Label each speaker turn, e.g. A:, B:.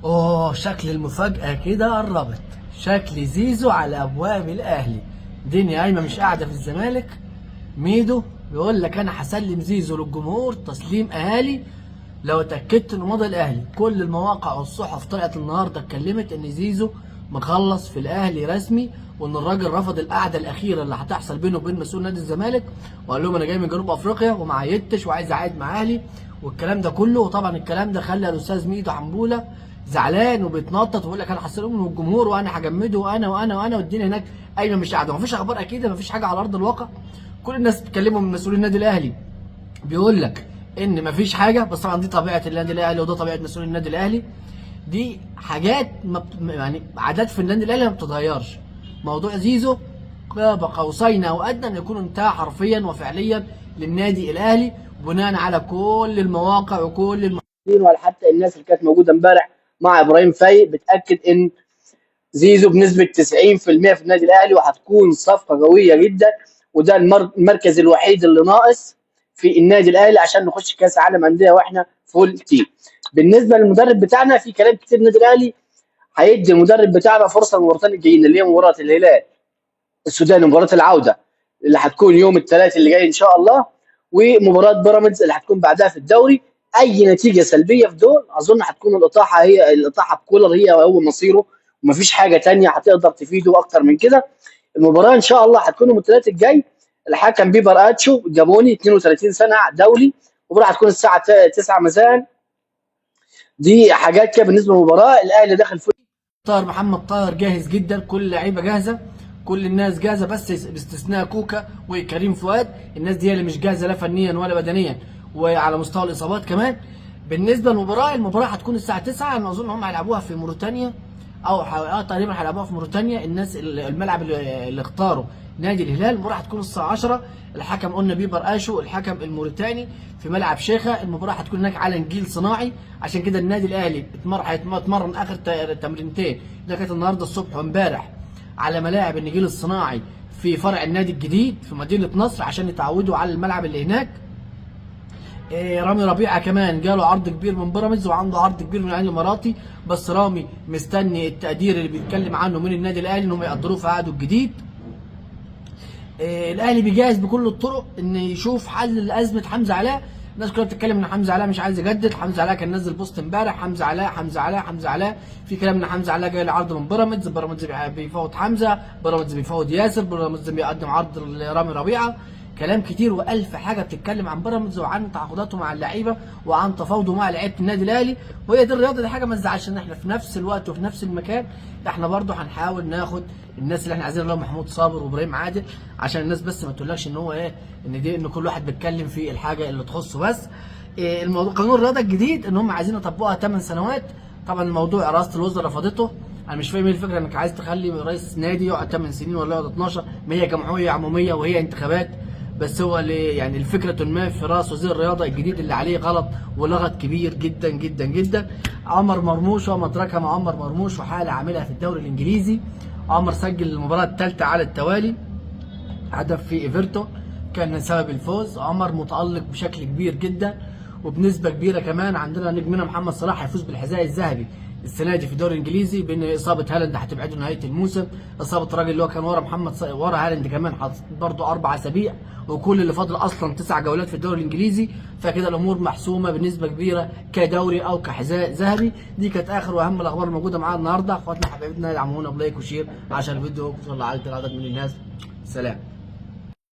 A: اوه، شكل المفاجأة كده قربت. شكل زيزو على ابواب الاهلي. دنيا قايمة مش قاعدة في الزمالك. ميدو بيقول لك انا هسلم زيزو للجمهور تسليم اهالي لو اتاكدت انه مضى الاهلي. كل المواقع والصحف طلعت النهارده اتكلمت ان زيزو مخلص في الاهلي رسمي، وان الراجل رفض القعدة الاخيرة اللي هتحصل بينه وبين مسؤول نادي الزمالك، وقال لهم انا جاي من جنوب افريقيا وما عيدتش وعايز اعايد مع اهلي والكلام ده كله. وطبعا الكلام ده خلى الاستاذ ميدو حنبوله زعلان وبيتنطط ويقول لك انا هستلمه من الجمهور وانا هجمده وانا وانا وانا، والدنيا هناك قايمة مش قاعدة. مفيش اخبار اكيدة، مفيش حاجة على ارض الواقع. كل الناس بتكلموا من مسؤولين النادي الاهلي بيقول لك ان مفيش حاجة، بس طبعا دي طبيعة النادي الاهلي وده طبيعة مسؤولين النادي الاهلي. دي حاجات ما بت... يعني عادات في النادي الاهلي ما بتتغيرش. موضوع زيزو قاب قوسين او ادنى ان يكون انتهى حرفيا وفعليا للنادي الاهلي، بناء على كل المواقع وكل المحللين
B: ولا حتى الناس اللي كانت موجودة امبارح مع ابراهيم فايق بتاكد ان زيزو بنسبة 90% في النادي الاهلي، وهتكون صفقة قوية جدا، وده المركز الوحيد اللي ناقص في النادي الاهلي عشان نخش كاس عالم اندية واحنا full team. بالنسبة للمدرب بتاعنا في كلام كتير، النادي الاهلي هيدي المدرب بتاعنا فرصة المباراتين الجايين اللي هي مباراة الهلال السوداني مباراة العودة اللي هتكون يوم الثلاث اللي جاي ان شاء الله، ومباراة بيراميدز اللي هتكون بعدها في الدوري. اي نتيجة سلبية في دول اظن هتكون الاطاحه، هي الاطاحه بكولر هي هو مصيره، ومفيش حاجة تانية هتقدر تفيده اكتر من كده. المباراة ان شاء الله هتكون يوم الثلاث الجاي، الحكم بيبر اتشو جابوني 32 سنة دولي، المباراة هتكون الساعة 9 مساء. دي حاجات كده بالنسبة للمباراة. الاهلي داخل full.
A: طاهر محمد طاهر جاهز جدا، كل اللعيبة جاهزة، كل الناس جاهزة، بس باستثناء كوكا وكريم فؤاد. الناس دي اللي مش جاهزة لا فنيا ولا بدنيا وعلى مستوى الاصابات كمان. بالنسبة للمباراة، المباراة هتكون الساعة 9، انا اظن هم هيلعبوها في موريتانيا او تقريبا هيلعبوها في موريتانيا. الناس الملعب اللي اختاره نادي الهلال. المباراة هتكون الساعة 10، الحكم قلنا بيبر اشو الحكم الموريتاني في ملعب شيخه. المباراة هتكون هناك على نجيل صناعي، عشان كده النادي الاهلي اتمرن اخر تمرينتين ده كانت النهارده الصبح وامبارح على ملاعب النجيل الصناعي في فرع النادي الجديد في مدينة نصر عشان يتعودوا على الملعب اللي هناك. رامي ربيعة كمان جاله عرض كبير من بيراميدز وعنده عرض كبير من العين الاماراتي، بس رامي مستني التقدير اللي بيتكلم عنه من النادي الاهلي انهم يقدروه في عقده الجديد. الاهلي بيجهز بكل الطرق ان يشوف حل لازمه حمزة علاء. الناس كلها بتتكلم ان حمزة علاء مش عايز يجدد، حمزة علاء كان نزل post امبارح، حمزة علاء حمزة علاء حمزة علاء، في كلام ان حمزة علاء جاي له عرض من بيراميدز، بيراميدز بيفاوض حمزة، بيراميدز بيفاوض ياسر، بيراميدز بيقدم عرض لرامي ربيعة. كلام كتير والف حاجة بتتكلم عن بيراميدز وعن تعاقداته مع اللعيبة وعن تفاوضه مع لعيبة النادي الاهلي. وهي دي الرياضة، دي حاجة ما تزعلش ان احنا في نفس الوقت وفي نفس المكان احنا برضو هنحاول ناخد الناس اللي احنا عايزينها اللي هو محمود صابر وابراهيم عادل، عشان الناس بس ما تقولكش ان هو ايه، ان دي ان كل واحد بيتكلم في الحاجة اللي تخصه بس. إيه الموضوع؟ قانون الرياضة الجديد ان هم عايزين يطبقوها 8 سنوات. طبعا الموضوع رئاسة الوزراء رفضته. انا مش فاهم ايه الفكرة انك عايز تخلي رئيس نادي يقعد 8 سنين ولا يقعد 12، ما هي جمعية عموميه وهي انتخابات. بس هو يعني الفكرة ما في راس وزير الرياضة الجديد اللي عليه غلط ولغط كبير جدا جدا جدا. عمر مرموش وما ادراك ما عمر مرموش وحاله عاملها في الدوري الانجليزي. عمر سجل المباراة الثالثة على التوالي، هدف في ايفرتون كان سبب الفوز. عمر متألق بشكل كبير جدا وبنسبة كبيرة كمان. عندنا نجمنا محمد صلاح هيفوز بالحذاء الذهبي السنة دي في الدوري الانجليزي، بان اصابه هالاند هتبعده نهاية الموسم، اصابه الراجل اللي هو كان ورا محمد ورا هالاند كمان برضه 4 اسابيع، وكل اللي فاضل اصلا 9 جولات في الدوري الانجليزي، فكده الامور محسومة بنسبة كبيرة كدوري او كحذاء ذهبي. دي كانت اخر واهم الاخبار الموجودة معانا النهارده. اخواتنا حبايبنا يدعمونا ب like و share عشان الفيديو يوصل لعدد من الناس. سلام.